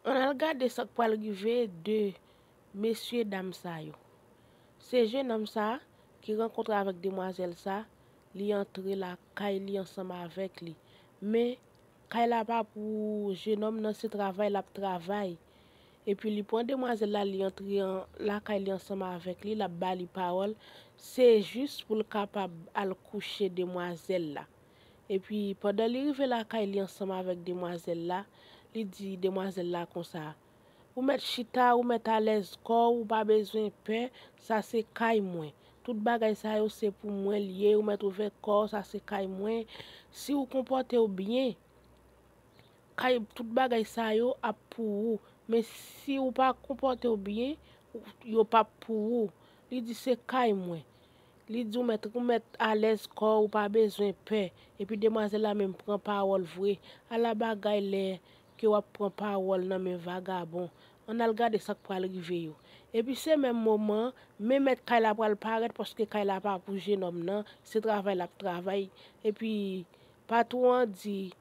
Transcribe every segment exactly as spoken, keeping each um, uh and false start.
Ann al gade sa k pral rive de mesye dam sa yo. Se jenòm sa ki rankontre avèk demwazèl sa, li antre lakay li ansanm avèk li. Men, kay la pa pou jenòm nan, se travay l ap travay. Epi li pran demwazèl la, li antre an, lakay li ansanm avèk li, l ap ba li pawòl. Se jis pou l kapab al kouche demwazèl la. Epi, pandan li rive lakay li ansanm avèk demwazèl la, li di demwazèl la konsa, ou mèt chita, ou mèt alèz kò w, ou pa bezwen pè, sa se kay mwen. Tout bagay sa yo se pou mwen l ye, ou mèt ouvè kò w, sa se kay mwen. Si w konpòte w byen, kay, tout bagay sa yo ap pou ou. Men si w pa konpòte w byen, yo p ap pou ou. Li di se kay mwen. Li di ou mèt, ou mèt alèz kò w, ou pa bezwen pè. Epi demwazèl la menm pran pawòl vre. Ala bagay lè ke w ap pran pawòl nan men vagabon. Ann al gade sa k pral rive yo. Epi se menm moman an, men mèt kay la pral parèt paske kay la pa pou jenòm nan, se travay l ap travay. Epi patwon an di,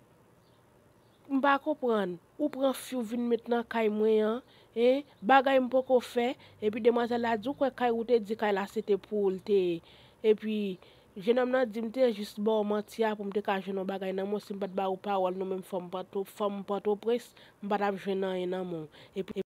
m pa konprann, ou pran fi w vin met nan kay mwen an, en, bagay m poko fè, epi demwazèl la di, ou kwè kay ou te di kay la se te pou ou l te ye. Epi jenòm nan di, m te jis ba w manti a pou m te ka jwenn yon bagay nan men w, si m pa t ba ou pawòl nou menm fanm Pòto-, fanm Pòtoprens, m pa t ap jwenn anyen nan men w. Epi